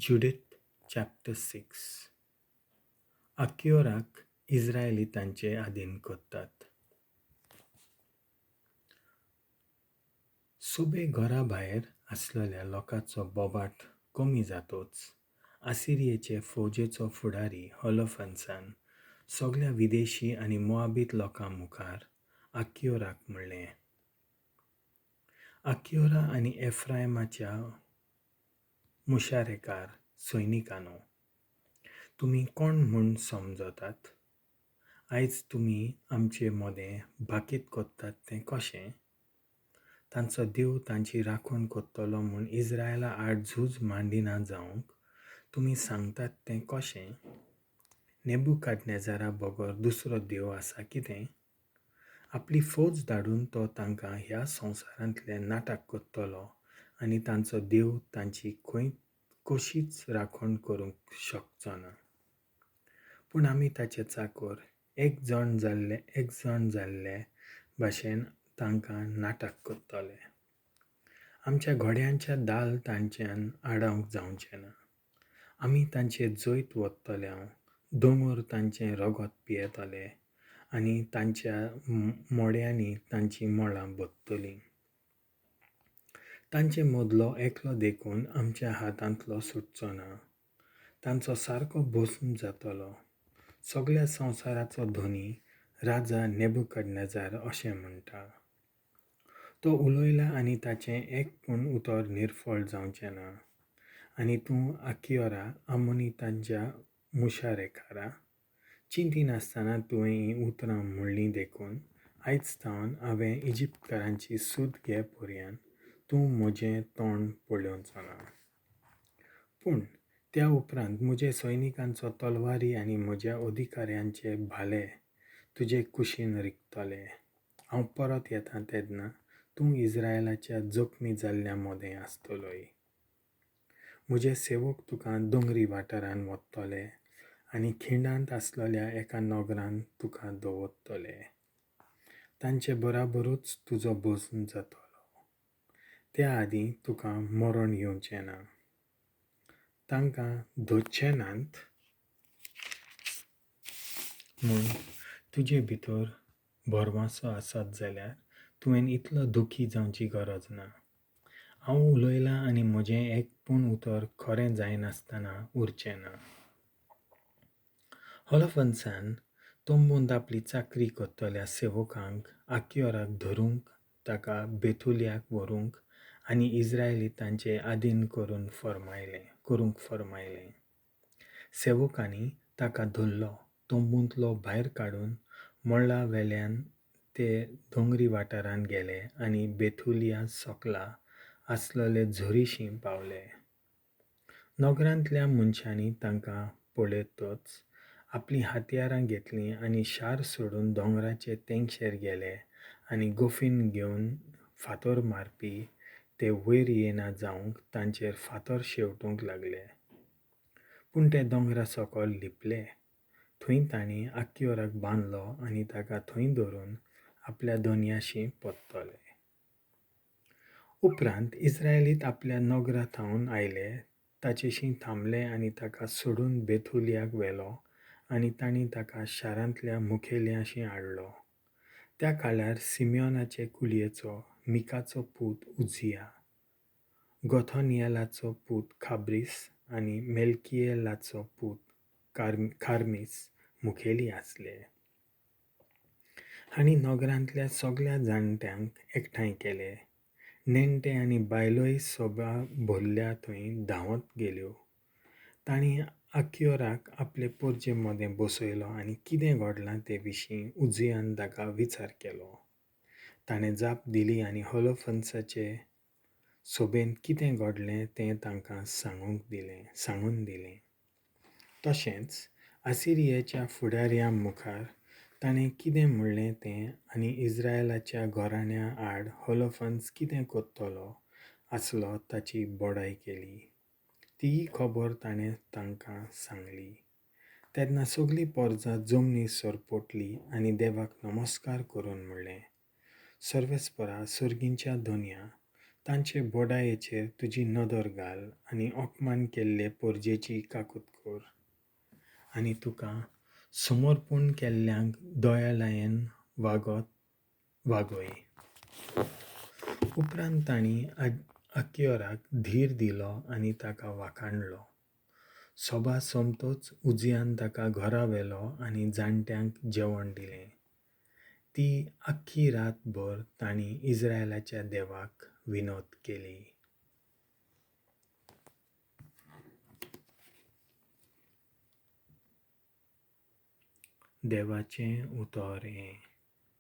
Judith chapter 6. आकियोराक इस्रायलितांचे आदीन करतात. सोबे घरा भायर आसलल्या लोकाचो बोबाट कमी जातच आसिरियेचे फौजेचो फुडारी होलोफर्नसान सगळ्या विदेशी आनी मोआबीत लोकां मुखार आकियोराक म्हणलें, आकियोरा आनी एफ्रायमाच्या मुशारेकार सैनिकांनो, तुमी कोण म्हूण समजतात? आयज तुमी आमचे मदें भाकीत करतात तें कशें? तांचो देव तांची राखण करतलो म्हूण इस्रायला आड झूज मांडिना जावंक तुमी सांगतात तें कशें? नेबुकाडनेजरा बगर दुसरो देव आसा कितें? आपली फौज धाडून तो तांकां ह्या संवसारांतले नाटक करतलो आनी तांचो देव तांची खंय कशीच राखण करूंक शकचो ना. पूण आमी ताचे चाकर एक जण जाल्ले भाशेन तांकां नाटक करतले. आमच्या घोड्यांच्या दाल तांच्यान आडावंक जावचें ना. आमी तांचे जैत वतले, दोंगर तांचें रगत पियेतले आनी तांच्या मोड्यांनी तांचीं मळां भरतलीं. तांचे मदलो एकलो देखून आमच्या हातांतलो सुटचो ना. तांचो सारको भस्म जातलो. सगळ्या संवसाराचो धनी राजा नेबुकदनेजार अशें म्हणटा. तो उलयला आनी ताचें एक पूण उतर निर्फळ जावचें ना. आनी तूं आकियोरा आमोनितांच्या मुशारेकारा चिंतिनासतना तुवें हीं उतरां म्हणलीं देखून आयज सावन हांवें इजिप्तकारांची सूद घे पर्यंत तूं म्हजें तोंड पळोवचो ना. पूण त्या उपरांत म्हजे सैनिकांचो तलवारी आनी म्हज्या अधिकाऱ्यांचे भाले तुजे कुशीन रिगतले. हांव परत येता तेन्ना तूं इस्रायलाच्या जखमी जाल्ल्या मदें आसतलोय. म्हजे सेवक तुका दोंगरी वाठारान वतले आनी खिंडांत आसलेल्या एका नगरान तुका दवरतले. तांचे बराबरूच तुजो भस्म जातलो. त्या आदीं तुका मरण येवचें ना. तांकां धरचे नात म्हूण तुजे भितर भरवासो आसत जाल्यार तुवें इतलो दुखी जावची गरज ना. हांव उलयलां आनी म्हजें एक पूण उतर खरें जायनासतना उरचें ना. होलोफर्नसान तंबूंत आपली चाकरी करतल्या सेवकांक आकियोराक धरूंक, ताका बेथुलियाक व्हरूंक आनी इस्रायलितांचे आदीन करूंक फर्मायलें. सेवकांनी ताका धरलो, तंबूंतलो भायर काडून मळा वेल्यान ते दोंगरी वाठारांत गेले आनी बेथुलिया सकला आसलेले झरीशी पावले. नगरांतल्या मनशांनी तांकां पळयतच आपलीं हत्यारां घेतलीं आनी शार सोडून दोंगराचे तेंगशेर गेले आनी गोफीन घेवन फातर मारपी ते वयर येना जावंक तांचेर फातर शेंवटूंक लागले. पूण ते दोंगरा सकयल लिपले. थंय तांणी आकियोराक बांदलो आनी ताका थंय धरून आपल्या दोनयाशी परतले. उपरांत इस्रायलीत आपल्या नगरा थावन आयले, ताचेशी थांबले आनी ताका सोडून बेथुलियाक व्हेलो आनी तांणी ताका शारांतल्या मुखेल्यांशी हाडलो. त्या काळार सिमियोनाचे कुलयेचो मिकाचो पूत उजिया, गोथोनियलाचो पूत खाब्रीस आनी मेल्कियेलाचो पूत खार्मीस मुखेली आसले. हांणी नगरांतल्या सगळ्या जाणट्यांक एकठांय केले. नेण्टे आनी बायलोय सोबा भरल्या थंय धांवत गेल्यो. तांणी आकियोराक आपले पोरजे मदें बसयलो आनी कितें घडलां ते विशीं उजियान ताका विचार केलो. ताणें जाप दिली आनी होलोफर्नसाचे सोबेंत कितें घडलें तें तांकां सांगून दिलें. तशेंच आसिरियेच्या फुडाऱ्यां मुखार ताणें कितें म्हणलें तें आनी इस्रायलाच्या घराण्या आड होलोफर्न्स कितें करतलो आसलो ताची बडाय केली. तीय खबर ताणें तांकां सांगली. तेन्ना सगळी पोरजां जमनीर सरपटली आनी देवाक नमस्कार करून म्हणलें, सर्वेस्परा, सर्गींच्या धनया, तांचे बोडायेचेर तुजी नदर घाल आनी अपमान केल्ले पोरजेची काकूत कर आनी तुका समर्पण केल्ल्यांक दयालायन वागत वागय. उपरांत तांणी आकियोराक धीर दिलो आनी ताका वाखाणलो. सभा सोंपतच उजियान ताका घरा व्हेलो आनी जाणट्यांक जेवण दिलें. ती आख्खी रातभर तांणी इस्रायलाच्या देवाक विनोद केली. देवाचें उतर हें.